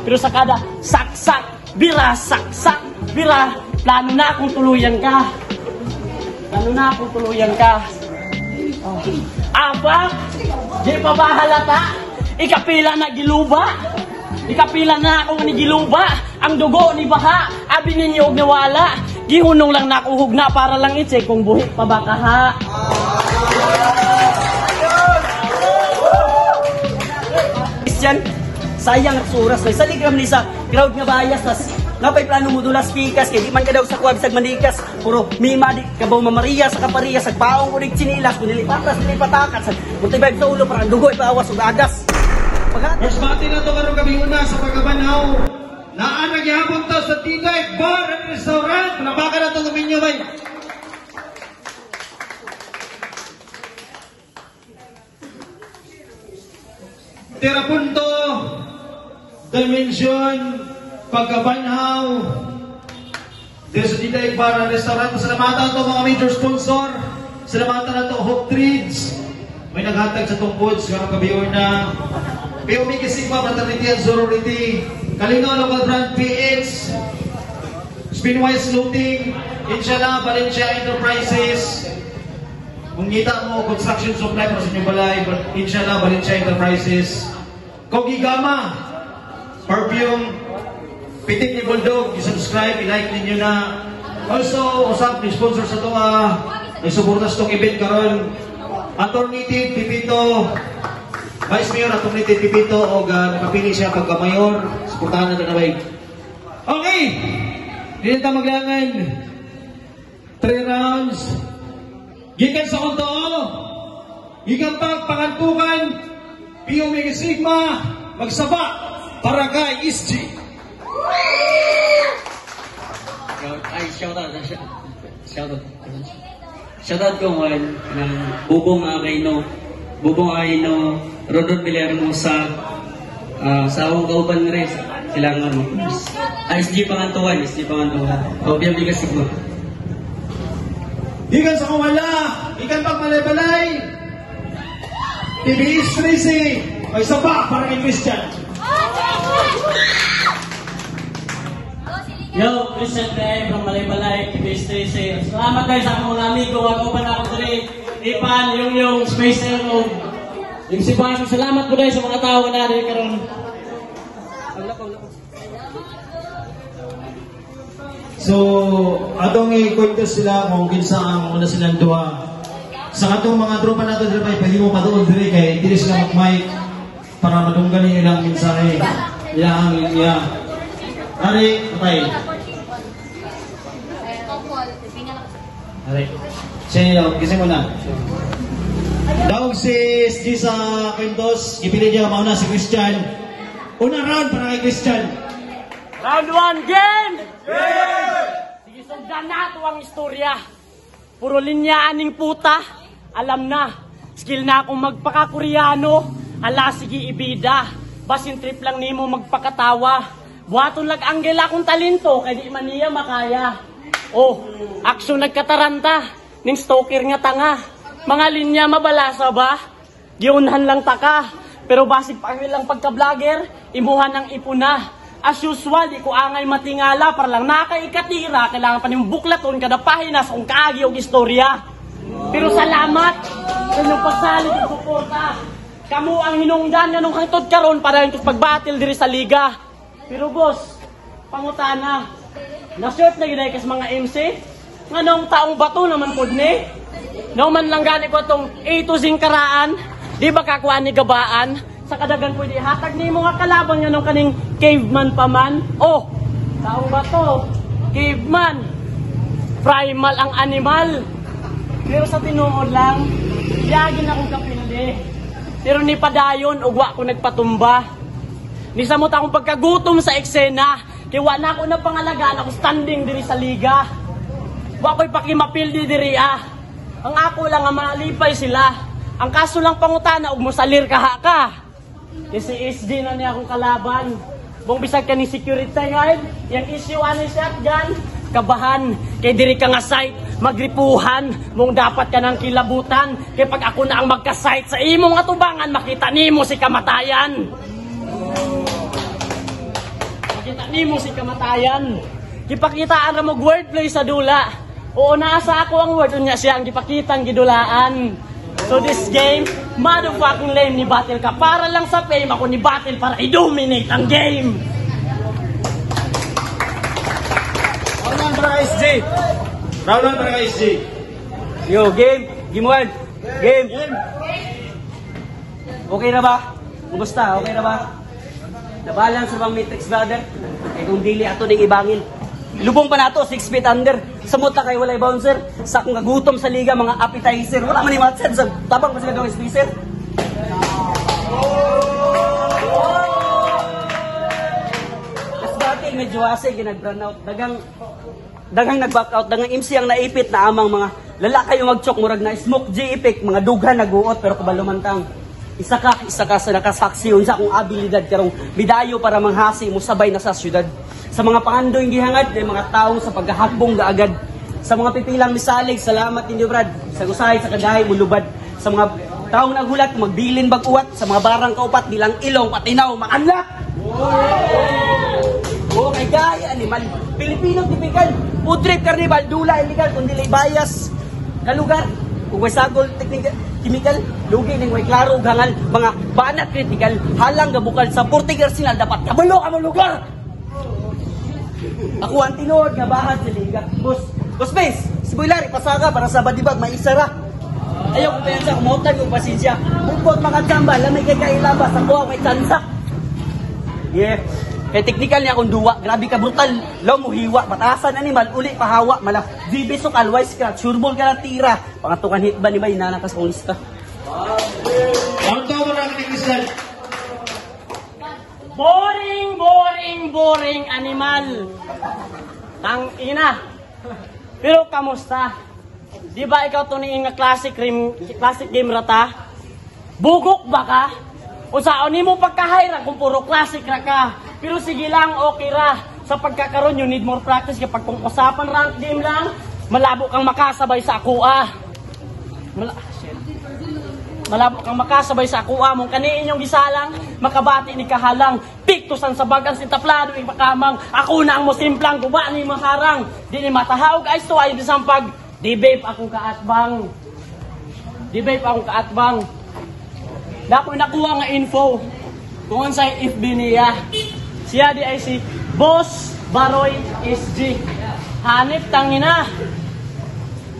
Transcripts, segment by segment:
Pero sa kada saksak, bira, saksak, bira, plano na akong tuluyan ka. Plano na akong tuluyan ka. Oh. Apa? Di pa ba halata? Ikapila na giluba. Ikapila na ako ni giluba. Ang dugo ni baha. Abi ninyo og nawala. Gihunong lang na ako hugna para lang i-check kung buhi pa ba kaha. Christian, sayang ang oras kay salig ram ni sa crowd nga bias tas napay plano mo dulas pikas kay di man ka daw sa kuwab sag manikas puro mima di kabaw mamaria sa kapariya sag paong kunig tsinilas kun nilipatas nilipatakat sa multi-vibe sa ulo para ang dugo ipaawas ug agas. Paghatag First battle na to karong gabi una sa pagkabanaw. Naa na gihapon to sa T-Dike Bar and Restaurant. Palakpakan na to ng minyo bay. Tira punto, Dimension, Pagkabanhaw. Dito sa T-Dike Bar and Restaurant. Salamatan to mga major sponsor. Salamatan na to Hope Trades. May naghatag sa tong foods karong gabi una. P. Omega Sigma Fraternity and Sorority, Kalingaw Local Brand PH, Spinwise Clothing, Inshallah Valencia Enterprises. Kung kita mo, construction supply para sa inyong balay, Inshallah Valencia Enterprises. Kogi Gama, Perfume, Pitik ni Bulldog, i-subscribe, i-like ninyo na. Also, usap ni sponsor sa itong nagsuporta sa itong event karon, Attorney Ted Pipito, Vice Mayor Attorney Ted Pipito, o nakapili siya pagka-mayor, suportahan natin na ba? Okay! Hindi na maglangan. 3 rounds. Gikan sa kontoo, gikan pa pangantukan, P. Omega Sigma, magsaba para kay SG. Ay, shout out. Shout out. Shout out ko ngayon ng Bubong Aquino, Bubong Aquino, Rodon Villahermosa, sa akong kauban rin, sila nga mo. SG Pangantuan, SG Pangantuan. O, P. Omega Sigma. Gikan sa kumala, gikan pag malay-balay, TVS 3C, may saba para kay Christian. Yo, Christian Tay from Malaybalay, TVS 3C. Salamat guys sa akong mga amigo, ako pa na ako diri. Ipan, yung Spacer, o yung si Bang. Salamat po guys sa mga tao na diri karon. So, atong i-kwento sila kung kinsa ang una silang duha. Sa atong mga tropa nato diri pa pwede mo paduol diri kay diri sila mag-mic para madunggan ninyo ilang mensahe. Ilang linya. Ari, patay. Ari. Siya, gising mo na. Daog si SG sa Quintos, ipili niya mauna si Christian. Unang round para kay Christian. Round 1, game! Sige, sundan na ito ang istorya. Puro linya aning puta. Alam na, skill na akong magpaka-Koreano. Ala, sige, ibida. Basin trip lang nimo magpakatawa. Buhaton lag anggel akong talento, kay di man niya makaya. Oh, aksyon nagkataranta. Ning stalker nga tanga. Mga linya mabalasa ba? Giunhan lang taka. Pero basig pa ang ilang pagka-vlogger, imuhan ang ipuna. As usual, di ko angay matingala para lang nakaikatira, kailangan pa niyong buklaton kada pahina sa kung kaagi og istorya. Pero salamat sa inyong pagsalig ug suporta. Kamu ang hinungdan nga nung hangtod karon para yung pagbattle diri sa liga. Pero boss, pangutana, na-short na yun ay kas mga MC? Nganong taong bato naman pod ni? No man lang gani ko atong A to Z karaan, di ba kakuha ni gabaan? Sa kadagan pwede hatag ni mga kalaban nga nung kaning caveman pa man. Oh, taong bato, caveman, primal ang animal. Pero sa tinuod lang, yagin akong kapindi. Pero ni padayon, ugwa ko nagpatumba. Nisamot akong pagkagutom sa eksena, kay wa na ako na pangalagaan ako standing diri sa liga. Wa ko'y pakimapildi diri ah. Ang ako lang ang malipay sila. Ang kaso lang pangutana og mosalir kaha ka. Kasi SG na niya akong kalaban. Bong bisag ka ni security guard, yang issue ani shotgun, kabahan kay diri ka nga site magripuhan mong dapat ka nang kilabutan kay pag ako na ang magka-site sa imong atubangan makita nimo si kamatayan. Makita nimo si kamatayan. Gipakitaan ra mo wordplay sa dula. Oo, naa sa ako ang word, unya siya ang gipakitang gidulaan. So this game, motherfucking lame ni battle ka para lang sa fame, ako ni battle para i-dominate ang game. Round 1 para kay SG. Round 1 para kay SG. Yo, game. Game 1. Game. Okay na ba? Kumusta? Okay na ba? Na-balance na bang Matrix, brother? Eh kung dili ato ning ibangin. Lubong pa nato, 6 feet under. Samot na kay walay bouncer. Sa akong kagutom sa liga, mga appetizer. Wala man ni matsen. Sa tabang pa sila gawin spacer. Last battle, medyo ase, ginag-run out. Dagang nag-back out, dagang MC ang naipit na amang mga lala kayo mag-chok, murag na smoke G effect, mga dughan naguot pero kabalo man tang. Isa ka sa nakasaksi unsa akong abilidad karong bidayo para manghasi mo sabay na sa syudad. Sa mga pangandoy gihangad, may mga tawo sa paghahagbong gaagad. Sa mga pipilang misalig, salamat ninyo, brad. Sa usahay sa kagahay mulubad. Sa mga taong nagulat, magbilin bag-uwat. Sa mga barang kaupat, bilang ilong, patinaw, makanlak! Oh, kay gaya animal. Pilipino typical. Food trip carnival, dula illegal kundi lay bias. Kalugar ug way sagol technical chemical, lugi ning way klaro ug hangal mga banat critical, halang gabukal sa Portig Arsenal dapat kabalo ka mo lugar. Ako ang tinuod nga bahad sa liga. Boss, Boss Base, si Boy Larry pasaka para sa badibag may isa ra. Ayaw kumpiyansa, kumutag yung pasensya. Bukod mga tsamba, lamay kay kailabas, ako ang may tsansa. Yeah. Kay technical niya akong duwa, grabe ka brutal. Law mo hiwa, batasan animal, uli pahawa, mala. GB sukal, wise scratch, sureball ka na tira. Pangatukan hit ba ni Bay, nanakas kong lista. Round 2 para kay Christian. Boring, boring, boring animal. Tang ina. Pero kamusta? Di ba ikaw to ni nga classic rim, classic game rata? Bugok ba ka? Unsaon nimo pagkahayra kung puro classic ra ka? Pero sige lang, okay ra. Sa pagkakaroon, you need more practice kapag kung usapan rank game lang, malabo kang makasabay sa ako ah. Shit. Malabo kang makasabay sa akuha mong kaniin yung gisalang, makabati ni kahalang, piktusan sa bagang sintaplado ipakamang, ako na ang mosimplang, guba ni maharang, di ni matahawag ay to ay bisampag, di babe akong kaatbang. Di babe akong kaatbang. Dako nakuha nga info kung sa FB niya. Siya di ay si Boss Baroy SG. Hanip tangina.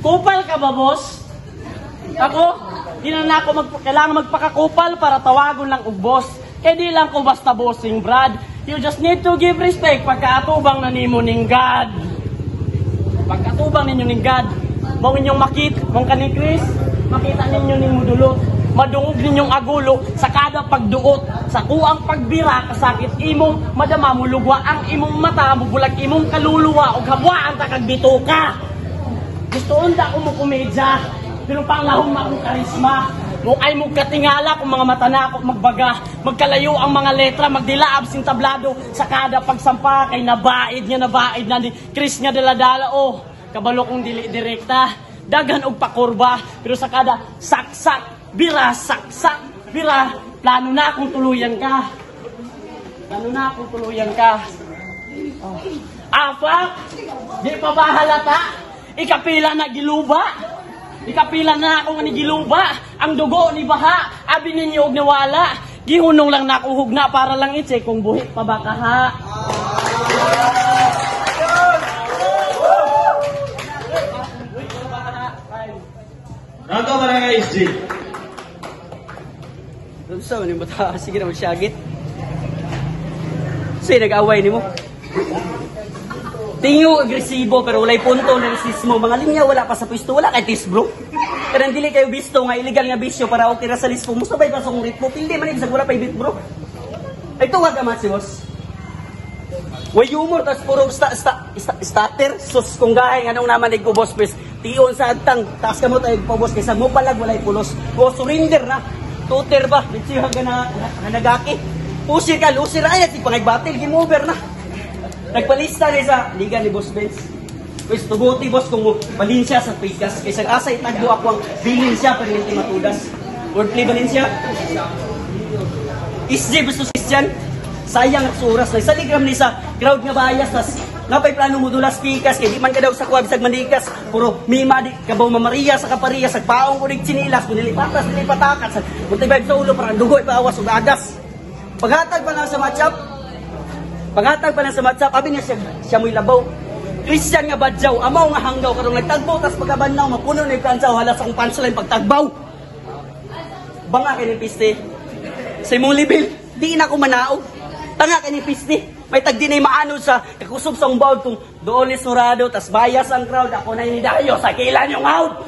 Kupal ka ba, boss? Ako, di na na ako kailangan magpakakupal para tawagon lang og boss. Kaya di lang ko basta bossing, Brad. You just need to give respect pagkaatubang na nimo ning God. Pagkatubang ninyo ning God, mong inyong makita, mong kani Chris, makita ninyo ning mudulot. Madungog ninyong agulo sa kada pagduot, sa kuang pagbira kasakit imong madama mulugwa ang imong mata, mubulag imong kaluluwa ug habwaan ta kag bituka. Gusto unta ko mo komedya, pero panglahom akong karisma. Mukay mo katingala kung mga mata na ako magbaga, magkalayo ang mga letra, magdilaab sing tablado sa kada pagsampa kay nabaid nga nabaid na ni Chris nga daladala oh. Kabalo kong dili direkta, daghan og pakurba, pero sa kada saksak bira, saksak bira, plano na akong tuluyan ka. Plano na akong tuluyan ka. Oh. Afak, di pa ba halata? Ikapila na giluba. Ikapila na ako nga ni giluba. Ang dugo ni baha, abi ninyo og nawala. Gihunong lang na ako hugna para lang i-check kung buhi pa ba kaha. Round 2 para kay SG. Unsa man yung bata? Sige na magsyagit. Sige, nag-away nimo. Tingo agresibo pero walay punto ng sismo. Mga linya wala pa sa pwesto, wala kay tis bro. Kanang dili kayo bisto nga illegal nga bisyo para okay ra sa lispo. Musabay pa sa kong ritmo. Pildi man bisag wala pa beat bro. Ay tuwa ka man si boss. Way humor tas puro starter sus kung gahay nganong naman ko boss pwes tion sa agtang taas ka mo tayo pa boss kaysa mo palag walay pulos. O surrender na. Tuter ba? Bitsi hanggang na nagaki. Pusir ka, loser ay si pangay battle game over na. Nagpalista ni sa liga ni Boss Benz. Pwes tuguti boss kung Valencia sa Pikas kaysa asa itagbo ako ang Valencia pero hindi matudas. Wordplay Valencia. SG versus Christian. Sayang sa oras. Sa ligram ni sa crowd nga bias, tas napay plano mo dulas pikas, kay di man ka daw sa kuwab sa manikas, puro mima di kabaw mamaria sa kapariya, sa paong kunig chinilas, kung nilipatas, nilipatakat, sa multivibe sa ulo, parang dugo, ipaawas ug agas. Paghatag pa na sa matchup, paghatag pa na sa matchup, abi niya siya, siya mo'y labaw. Christian nga badyaw, amaw nga hanggaw, karong nagtagbo, tas pagkabanaw, mapuno na yung plansaw, hala sa akong punchline pagtagbaw. Banga kay ni piste. Sa imong level, di na ako manaog. Tanga kay ni piste. May tagdi na maanod sa kakusob sa umbawd kung doon ni Surado, tas bias ang crowd, ako na inidayo sa kilan yung out.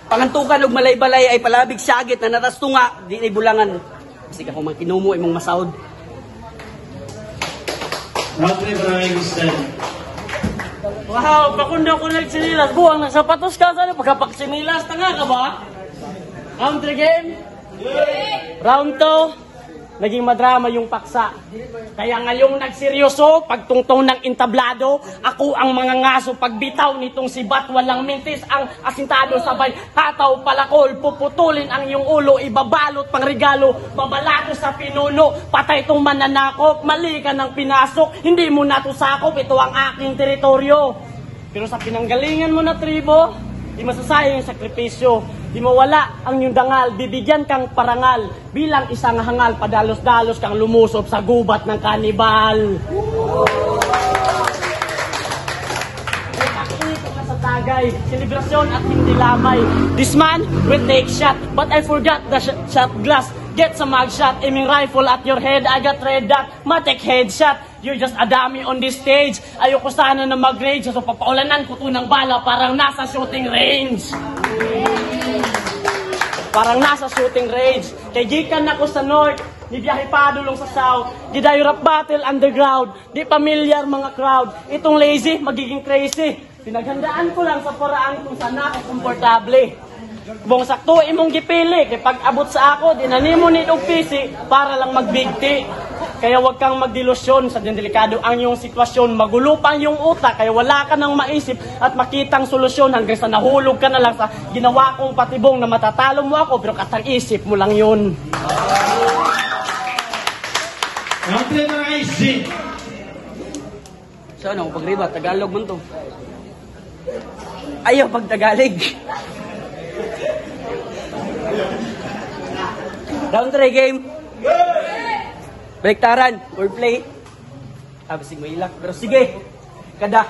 Pangantukan og malay-balay ay palabig syagit na natastunga, di na bulangan. Kasi ako man kinumo imong masaod. Round 3 para kay Christian. Wow, pakundo ko nagsinilas. Buwang ng sapatos ka. Sana pagkapagsinilas, tanga ka ba? Round 3 game? Round 2, naging madrama yung paksa. Kaya ngayong nagseryoso, pagtungtong ng entablado, ako ang mga ngaso pagbitaw nitong sibat, walang mintis ang asintado sabay hataw palakol, puputulin ang iyong ulo, ibabalot pang regalo, babalato sa pinuno, patay itong mananakop, mali ka ng pinasok, hindi mo na to sakop, ito ang aking teritoryo. Pero sa pinanggalingan mo na tribo, di masasayang yung sakripisyo, di mawala ang iyong dangal, bibigyan kang parangal bilang isang hangal, padalos-dalos kang lumusob sa gubat ng kanibal. May taktik ka sa tagay, selebrasyon at hindi lamay. This man will take shot, but I forgot the shot glass. Get some mug shot, aiming rifle at your head. I got red dot, matek headshot. You're just a dummy on this stage. Ayoko sana na mag-rage, so papaulanan ko to ng bala parang nasa shooting range. Parang nasa shooting range. Kay gikan ako sa north, nibiyahe pa dulong sa south. Gidayo rap battle underground, di familiar mga crowd. Itong lazy, magiging crazy. Pinaghandaan ko lang sa paraan kung saan ako komportable. Bong sakto imong gipili, kay pag abot sa ako, di na nimo ni og PC para lang magbigti. Kaya wag kang magdelusyon, sadyang delikado ang iyong sitwasyon, magulo pa ang iyong utak, kaya wala ka nang maisip at makitang solusyon hanggang sa nahulog ka na lang sa ginawa kong patibong na matatalo mo ako, pero katang-isip mo lang yun. Round 3 para kay Z. So ano, pagriba, Tagalog man to. Ayaw pag Tagalog. Round 3 game. Baliktaran, wordplay. Bisig may ilak. Pero sige, kada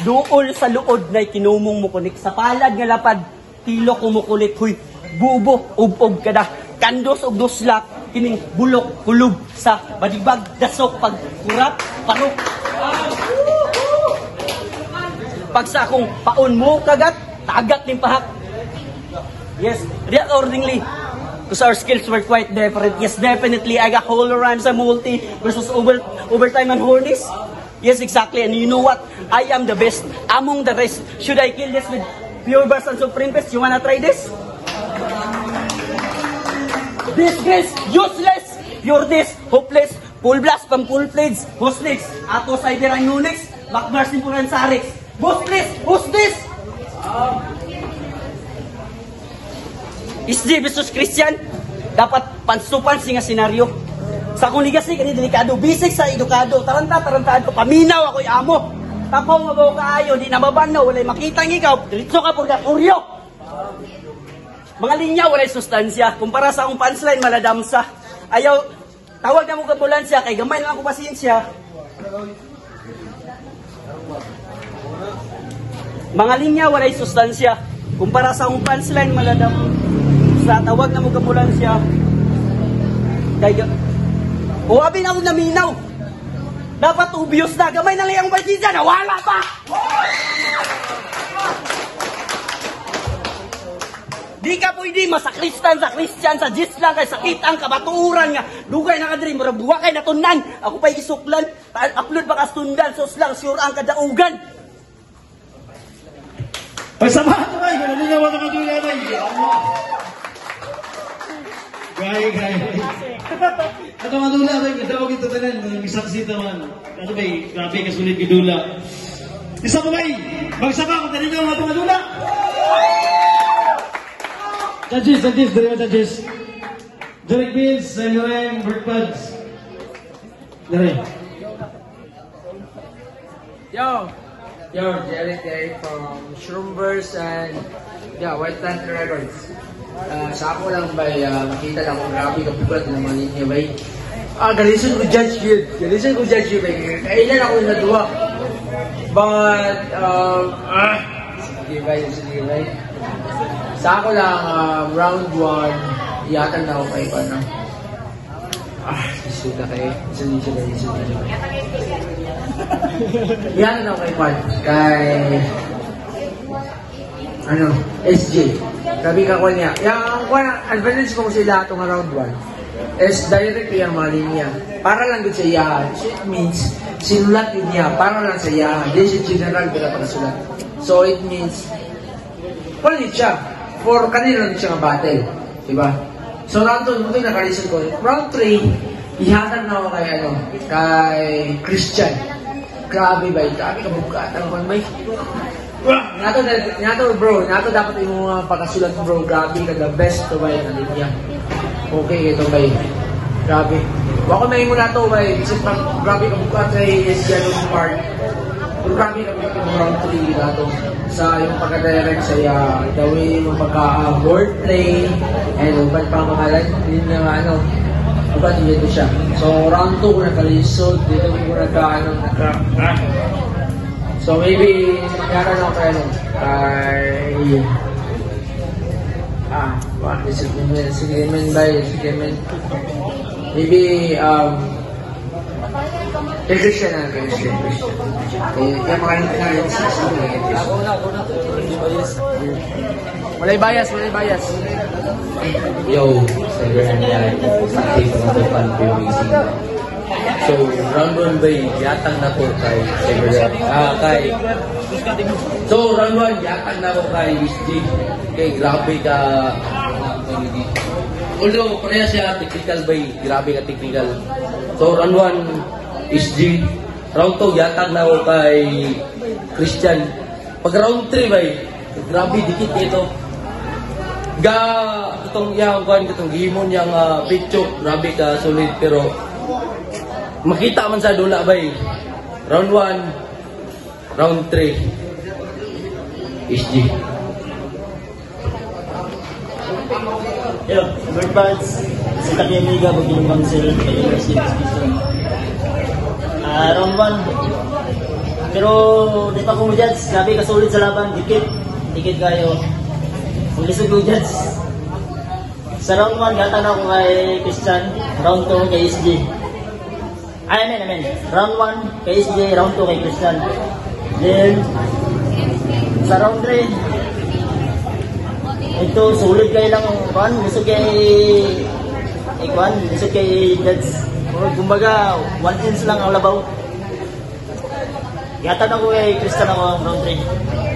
duol sa luod na kinumong mukunik. Sa palad nga lapad, tilo kumukulit. Huy, bubo, ub-ub, kada kandos og duslak, kining bulok, kulub sa badibag, dasok, pagkurap, parok. Pag sa akong paon mo kagat, tagat ning pahak. Yes, react accordingly. Because our skills were quite different. Yes, definitely, I got whole rhymes sa multi versus overtime and hornies. Yes, exactly. And you know what? I am the best among the rest. Should I kill this with pure bars and supreme best? You wanna try this? Disgrace, useless, pure this, hopeless, full blast, pang full blades, hostless, ato cyber and Unix, backbars ni Puran Sarix. Hostless, who's this? SG versus Christian, dapat pansupan nga senaryo. Sa akong ligasi, kani delikado, bisik sa edukado, taranta, tarantado, paminaw ako'y amo. Tapaw nga ba kaayo, di na mabanaw, walay makita ng ikaw, diretso ka purgatorio. Mga linya, walay sustansya. Kumpara sa akong punchline, maladamsa. Ayaw, tawag na mo ambulansya, kay gamay lang ako pasensya. Mga linya, walay sustansya. Kumpara sa akong punchline, maladamsa. Tawag na mo ambulansya. Kay abi na akong naminaw. Dapat obvious na. Gamay na lang ang pasensya, nawala pa! Di ka pwede masakristan sa Christian, sa Jis lang, kay sakit ang kabaturan nga. Dugay na ka diri, murag buwa kay natunan. Ako pa'y isuklan, upload pa ka sundan, sus lang, sure ang kadaugan. Pagsamahan ko kayo, ganun nga wala ka dula bay. Gaya, gaya. Ato nga dula bay, ganda ito tanan, misaksi man. Kaso bay, grabe kasulit gidula. Isa pa bay, magsama kung tanin nga ato nga dula. Judges, judges, dali mo judges. Jeric Beans, Semireng, Bird Buds. Dere. Yo! Yo, Jeric Day from Shroomverse and, yeah, White Panther Records. Sa ako lang ba, makita lang kung grabe ka bugat ng mga linya ba. Ah, galison ko judge yun. Galison ko judge yun ba. Kailan ako naduwa. But, sige ba, sige ba. Sa ako lang, round 1, iyakan na ako kay ano. Ah, isuda kay. Isuda, isuda, isuda. Iyakan ako kay Juan. Kay ano, SJ. Sabi ka ko niya. Yang kwan, advantage ko sila itong round 1 is direct yung mga linya. Para lang gud sa iya. So it means, sinulat din niya para lang sa iya. Di siya general pero pagkasulat. So it means, wala siya. For kanila lang siya nga battle. Diba? So round 2, mo naka-reason ko. Round 3, ihatag na ako kay ano, kay Christian. Grabe ba? Grabe ka bukat. Ang kon may. Nato nato bro, nato dapat yung mga pagkasulat, bro. Grabe ka, the best to ba na linya. Okay ito ba. Grabe. Wa ko may na to ba. Isip pa grabe ka bukat kay SG anong part. Pero grabe ka bukat yung round 3 nato sa yung pagka-direct sa iya, the way yung pagka board play and uban pa mga yun yung ano uban dito siya. So round 2 ko nakalisod dito ko nagka ano nagka ah. So maybe yara na ako kay ano kay ah sige men, sige men ba, sige men, maybe kay Christian na, kay Christian, Christian. Kay, kaya makain na rin sa Ako na, ako na. Hindi bias. Walay bias, walay bias. Yo, Cyber and I, Sunday from the Fun POEC. So, round 1 ba, yatang na ko kay Cyber. Ah, kay. So, round 1, yatang na ko kay SG. Kay grabe ka. Although, pareha siya technical ba, grabe ka technical. So, round 1, SG. Round 2, yatag na ko kay Christian. Pag round 3 ba, grabe dikit ito ga itong yang kuan itong gihimon yang picture, grabe ka solid, pero makita man sa dula bay. Round 1, round 3, SG. Yo, Bird Buds, si Takemiga, Bugilong Bangsil, kay University Season. Ah, round 1. Pero di pa ko mo judge, grabe kasulit sa laban, dikit. Dikit kayo. Ang lisod ko judge. Sa round 1, gata na ako kay Christian, round 2 kay SG. Ay, amen, amen. Round 1 kay SJ, round 2 kay Christian. Then, sa round 3, ito, sulit kayo lang, kuan, lisod kay, eh, kuan, lisod kay judge. Kumbaga, 1 inch lang ang labaw. Yata na ko kay Christian ako ang round 3.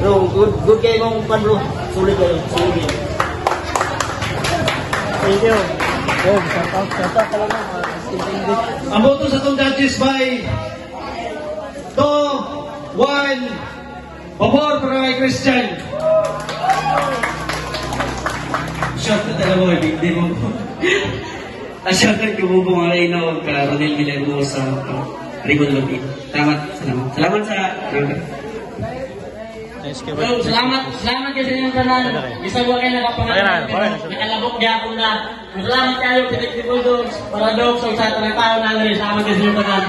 Bro, good, good kayo mong kuan, bro. Sulit kayo, sulit kayo. Thank you. Oh, shout out, shout out talaga. Ang boto sa itong judges by 2, 1, pabor para kay Christian. Shout out talaga mo, hindi mo. Ah, shout out ko Bubong Areno, ka Rodel Villahermosa, ka Rico Lopin. Salamat, salamat. Salamat sa So, salamat, salamat kasi inyong tanan. Bisag wa kayo nakapangalan, pero nakalabok gyapon na. Salamat kayo, Detective Bulldogs, Paradox, ug sa tanang tao na diri. Salamat kasi inyong tanan.